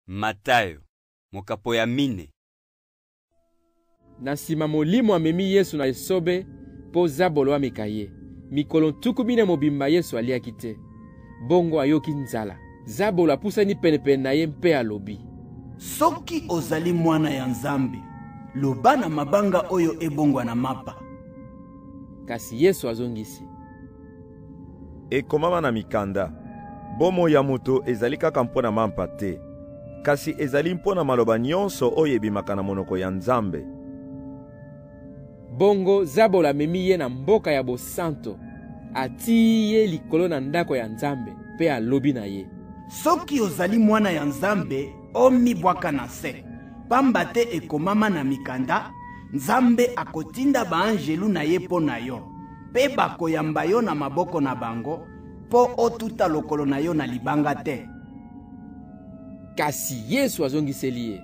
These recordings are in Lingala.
Matayo, mokapo ya mine. Na nsima Molimo amemi Yesu na esobe mpo zabolo ameka ye. Mikolo 40 mobimba Yesu aliaki te. Bongo ayoki nzala. Zabolo apusani penepene na ye mpe alobi: Soki ozali mwana ya Nzambe, loba na mabanga oyo ebongwana mapa. Kasi Yesu azongisi: Ekomama na mikanda, bomoi ya moto ezali kaka mpo na mampa te, kasi ezali mpo na maloba nyonso oyo ebimaka na monoko ya Nzambe. Bongo zabolo amemi ye na mboka ya bosanto, atii ye likolo na ndako ya Nzambe mpe alobi na ye: Soki ozali mwana ya Nzambe, omibwaka na se, pamba te ekomama na mikanda, Nzambe akotinda baanjelu na ye mpo na yo, mpe bakoyamba yo na maboko na bango, mpo otuta lokolo na yo na libanga te. Kasi Yesu azongiseli ye: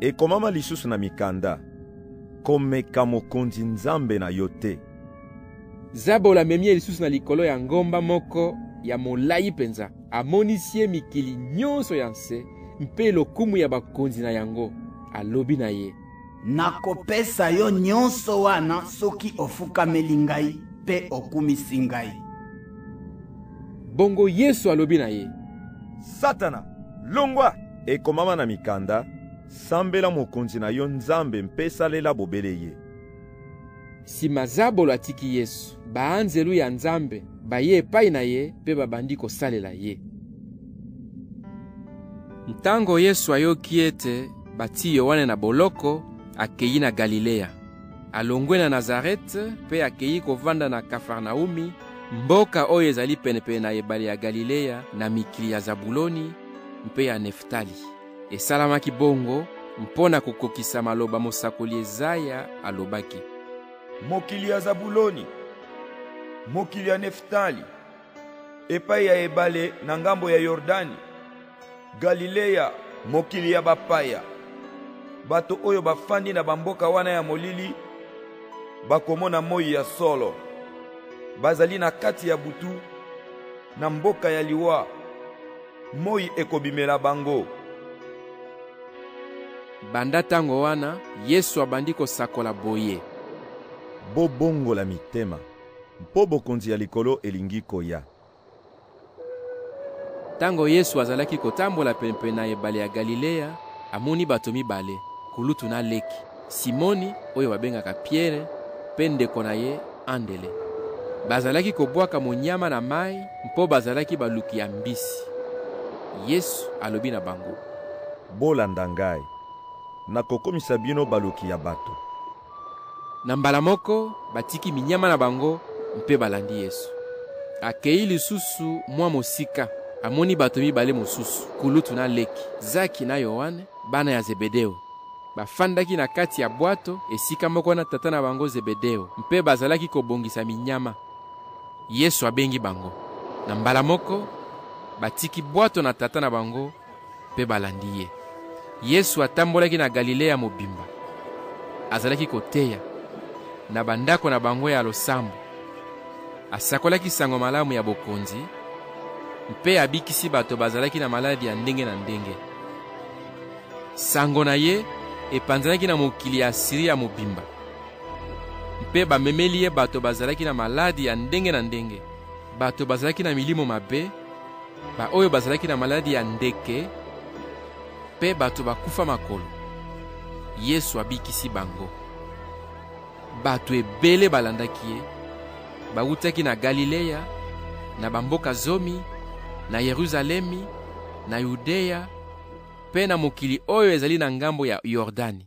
Ekomama lisusu na mikanda, komeka Mokonzi Nzambe na yo te. Zabolo amemi ye lisusu na likolo ya ngomba moko ya molai mpenza, amonisi ye mikili nyonso ya nse mpe lokumu ya bakonzi na yango. Alobi na ye: Nakopesa yo nyonso wana soki ofukameli ngai mpe okumisi ngai. Bongo Yesu alobi na ye: Satana, longwa! Ekomama na mikanda, sambela Mokonzi na yo Nzambe mpe salela bobele ye. Sima zabolo atiki Yesu, baanzelu ya Nzambe baye epai na ye mpe babandi kosalela ye. Ntango Yesu ayoki ete batii Yoane na boloko, akei na Galilea. Alongwe na Nazarete mpe akei kovanda na Kafarnaumi, mboka oyo ezali penepene na ebale ya Galilea, na mikili ya Zabuloni mpe ya Neftali. Esalamaki bongo mpo na kokokisa maloba mosakoli Ezaya alobaki: Mokili ya Zabuloni, mokili ya Neftali, epai ya ebale na ngambo ya Yordani, Galilea, mokili ya bapaya, bato oyo bafandi na bamboka wana ya molili bakomona moi ya solo. Bazali na kati ya butu, na mboka ya liwa, moi ekobimela bango. Banda tango wana Yesu abandi kosakola boye: Bobongola mitema, mpo bokonzi ya likolo elingi koya. Tango Yesu azalaki kotambola penepene na ebale ya Galilea, amoni bato mibale, kulutu na leki, Simoni oyo babengaka Piere mpe ndeko na ye Andele. Bazalaki kobwaka monyama na mai mpo bazalaki baluki ya mbisi. Yesu alobi na bango: Bolanda ngai, nakokomisa bino baluki ya bato. Na mbala moko batiki minyama na bango mpe balandi Yesu. Akei lisusu mwa mosika, amoni bato mibale mosusu, kulutu na leki, Zaki na Yoane, bana ya Zebedeo. Bafandaki na kati ya bwato esika moko na tata na bango Zebedeo, mpe bazalaki kobongisa minyama. Yesu abengi bango. Na mbala moko batiki bwato na tata na bango mpe balandi ye. Yesu atambolaki na Galilea mobimba, azalaki koteya na bandako na bango ya losambo, asakolaki sango malamu ya bokonzi mpe abikisi bato bazalaki na maladi ya ndenge na ndenge. Sango na ye epanzanaki na mokili ya Asiria mobimba, mpe bamemeli ye bato bazalaki na maladi ya ndenge na ndenge, bato bazalaki na milimo mabe, baoyo bazalaki na maladi ya ndeke mpe bato bakufa makolo. Yesu abikisi bango. Bato ebele balandaki ye, bawutaki na Galilea, na bamboka zomi, na Yeruzalemi, na Yudea mpe na mokili oyo ezali na ngambo ya Yordani.